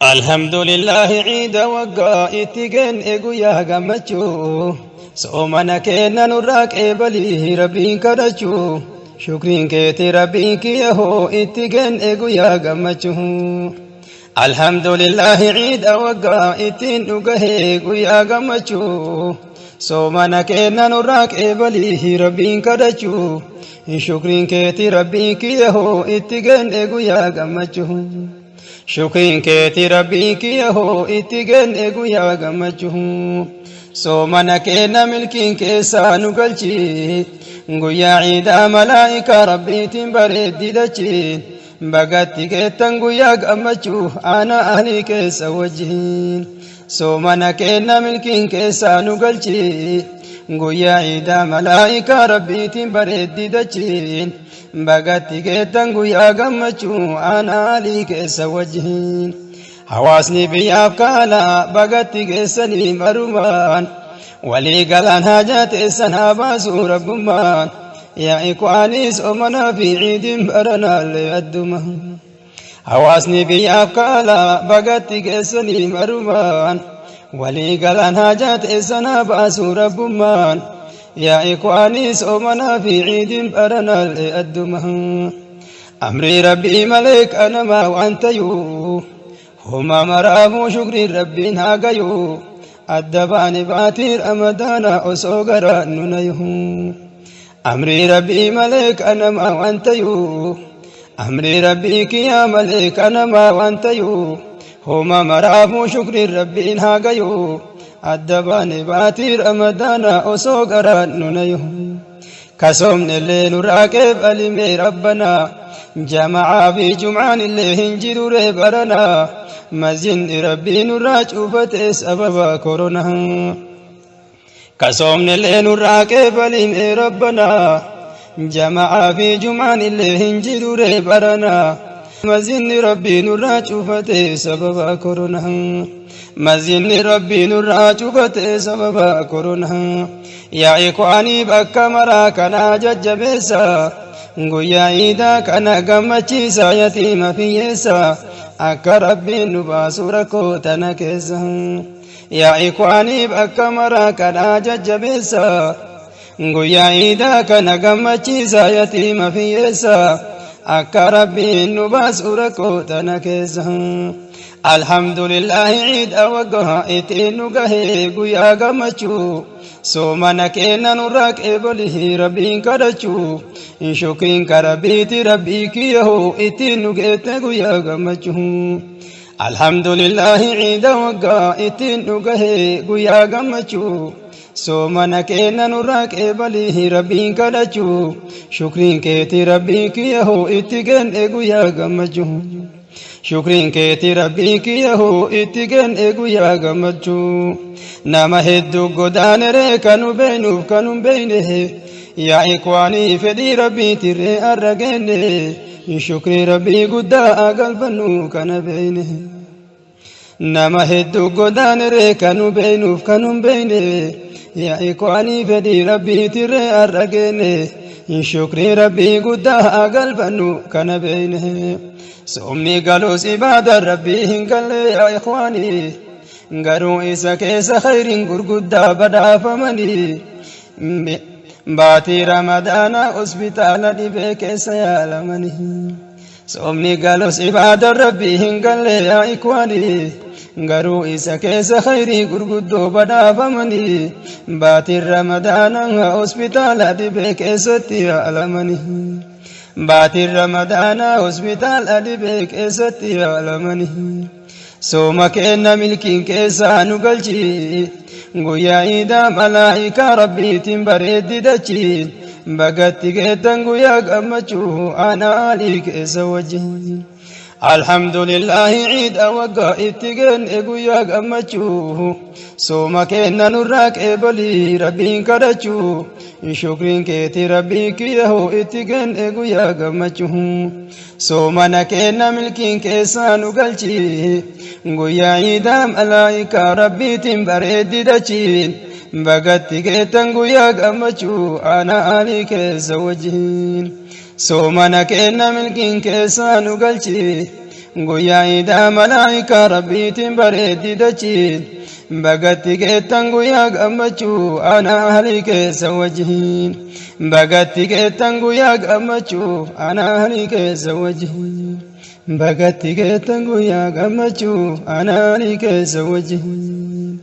Alhamdulillahi ciida waggaa itti kenne guyyaa gammachuu, soomana kenna nurraa qeebalii rabbiin kadhachuu, shukriin keeti rabbiin kiyya hoo itti kenne guyyaa gammachuu. Alhamdulillahi ciida waggaa ittiin dhugahee guyyaa gammachuu, soomana kenna nurraa qeebalii rabbiin kadhachuu, shukriin keeti rabbiin kiyya hoo itti kenne guyyaa gammachuu. Shukriin keeti rabbii kiyya hoo itti kenne guyyaa gammachuu, soomana kenna milkiin keessaa nu galchi, guyyaa ciidaa malaa'ikaa rabbiitiin bareeddi dachi, bagatti geettan guyyaa gammachuu ana ahlii keessa wajjin. Soomana kenna milkiin keessaa nu galchi, guyyaa ciidaa malaa'ikaa rabbiitiin bareeddi dachi, bagatti geettan guyyaa gammachuu ana ahlii keessa wajjin. Hawaasni biyyaaf kaala bagatti geessanii marumaan walii galaan haajaa teessan haa baasuu rabbummaan. Yaa ikwaanii, soomanaa fi ciidiin baranaallee adduma. Hawaasni biyyaaf kaala bagatti geessanii marumaan walii galaan haajaa teessan haa baasuu rabbummaan. Yaa ikwaanii, soomanaa fi ciidiin baranaallee adduma. Amrii rabbii malee kanamaa waan tayuu homa maraafuu shukriin rabbiin haa gayuu, adda baane baatii ramadaana osoo garaan nu nayuu. Amrii rabbii malee kanamaa waan tayuu, amrii rabbii kiyyaa malee kanamaa waan tayuu homa maraafuu shukriin rabbiin haa gayuu, adda baane baatii ramadaana osoo garaan nu nayuu. Kasoomne illee nurraa qeebalimee rabbanaa, jama'aa fi jum'aan illee hin jirure baranaa, masjidni rabbii nurraa cuufate sababa koronaa. Kasoomne illee nurraa qeebalimee rabbanaa, jama'aa fi jum'aan illee hin jirure baranaa, masjidni rabbii nurraa cuufate sababa koronaa. Masjidni rabbii nurraa cufate sababa koronaa. Yaa ikwaanii, bakka maraa kanaa jajjabeessa, guyyaa iidaa kana gammachiisa yatiima fiyyeessa, akka rabbiin nu baasu rakkoo tana keessa. Yaa ikwaanii, bakka maraa kanaa jajjabeessa, guyyaa iidaa kana gammachiisa yatiima fiyyeessa, akka rabbiin nu baasu rakkoo tana keessa. Alhamdulillahi ciida waggaa ittiin nu gahee guyyaa gammachuu, soomana kenna nurraa qeebalii rabbiin kadhachuu, shukriin karabbiiti rabbii kiyya hoo ittiin nu geette guyyaa gammachuu. Alhamdulillahi ciida waggaa ittiin nu gahee guyyaa gammachuu, soomana kenna nurraa qeebalii rabbiin kadhachuu, shukriin keeti rabbii kiyya hoo itti kenne guyyaa gammachuu. Shukriin keeti rabbii kiyya hoo itti kenne guyyaa gammachuu. Nama hedduu godaaneree kanu beeynuuf kanu hin beeyne, yaa ikwaanii, fedhii rabbiitirree arra geenne, shukrii rabbii guddaa galfannu kana beeyne. Nama hedduu godaaneree kanu beeynuuf kanu hin beeyne, yaa ikwaanii, fedhii rabbiitirree arra geenne, shukrii rabbii guddaa galfannu kana beeyne. Soomni galus ibaada rabbii hin galle yaa ikwaanii, garuu isa keessa khayriin gurguddaa badhaafamanii, baatii ramadaana hospitaala dhibee keessa yaalamanii. Soomni galus ibaada rabbii hin galle yaa ikwaanii, garuu isa keessa khayrii gurguddoo badhaafamanii, baatiin ramadaana hospitaala dhibee keessatti yaalamanii. Baatiin ramadaana hospitaala dhibee keessatti yaalamanii. Sooma kenna milkiin keessaa nu galchi, guyyaa iidaa malaa'ikaa rabbiitiin bareeddi dachi, bagatti geettan guyyaa gammachuu ana alii keessa wajjin. Alhamdulillahi ciida waggaa itti kenne guyyaa gammachuu, sooma kenna nurraa qeebalii rabbiin kadhachuu, shukriin keeti rabbii kiyya hoo itti kenne guyyaa gammachuu. Soomana kenna milkiin keessaa nu galchi, guyyaa iidaa malaa'ikaa rabbiitiin bareeddi dachi, bagatti geettan guyyaa gammachuu ana alii keessa wajjin. Soomana kenna milkiin keessaa nu galchi, Guyyaa iidaa malaayikaa rabbiitiin bareeddi dachiin. Bagatti geettan guyyaa gammachuu ana ahlii keessa wajjiin. Bagatti geettan guyyaa gammachuu ana ahlii keessa wajjiin. Bagatti geettan guyyaa gammachuu ana ahlii keessa wajjiin.